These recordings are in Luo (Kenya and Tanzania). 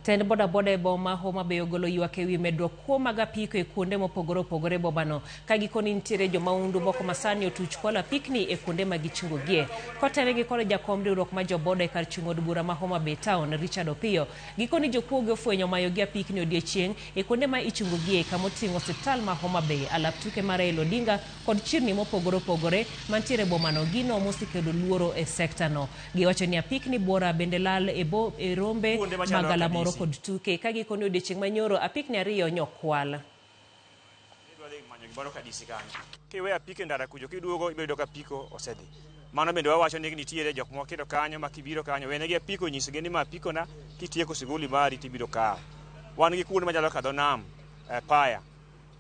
Tend bodaboda e boma Homa Bay ogolo ywak ewi medruok kuo mag apiko e kuonde mopogore opogore e bomano ka gikoni nitiere jomaundu moko masani otuch kwalo apikni e kuonde ma gichungogie. Kotenre gi kod jakom riwruok mar joboda e kar chung' od bura ma Homa Bay Town, Richard Opiyo, gikoni jokuoge ofwenyo mayogi apikni odiechieng' e kuonde ma ichungogie kama oting'o osiptal ma Homa Bay, alap tuke mar Raila Odinga kod chirni mopogore opogore mantiere e bomano, gino mosekelo luoro e sekta no. Giwacho ni apikni buora bende lal e, bo, e rombe Kuonde machalo mag galamoro kaka kod tuke ka gikoni odiechieng' manyoro apikni ariyo nyokwal. Idwa dhi manyo gimoro ka DC kanyo. Kiweyo apiko e ndara kucho kiduogo ibiro yudo ka apiko osedhi. Mano bende wawacho ni nitiere jok mwaketo kanyo ma kibiro kanyo wenegi apiko nyisgi ni ma apikona kitieko shughuli mari tibiro kawo. Wan gi kuonde machalo ka dho nam, Paya.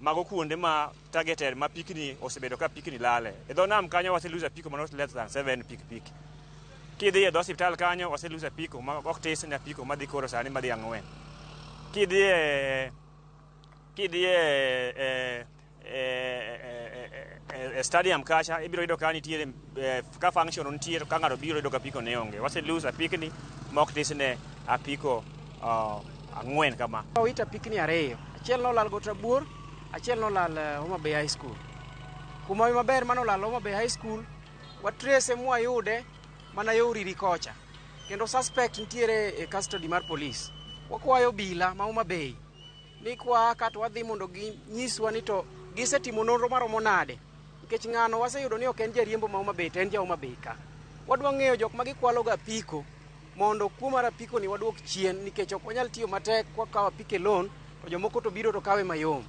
Mago kuonde ma targeted ma pikni osebedo ka pikni lale. E dho nam kanyo wase lose apiko ma not less than 7 pikipiki. Kidhi e dho osiptal kanyo wase lose apiko ma ok tis ne apiko madhi koro sani madhi ang'wen. Kidhi e kidhi e, e, e, e, e stadium kacha ibiro yudo ka nitiere ka function nitie to ka ng'ato biro yudo ka apiko ne onge. Wase lose apikni ma ok tis ne apiko ang'wen kama. Wawito apikni ariyo, achiel nolal Got Rabuor, achiel nolal Homa Bay High School. Kuma maber manolal Homa Bay High School, watrace mwayude mana yo Uriri kocha. Kendo suspect nitiere e custody mar police. Wakwayo obila ma Homa Bay ni kwa ka to wadhi mondo ginyiswa ni to gisetimo nonro maromo nade. Nikech ng'ano waseyudo ni ok en jariembo ma Homa Bay to en ja Homa Bay ka. Wadwa ng'eyo jok ma gikwalo ga apiko mondo kuo mar apiko ni waduok chien nikech ok wanyal tiyo matek kwakawo apiko e loan to jomoko to biro to kawe mayom.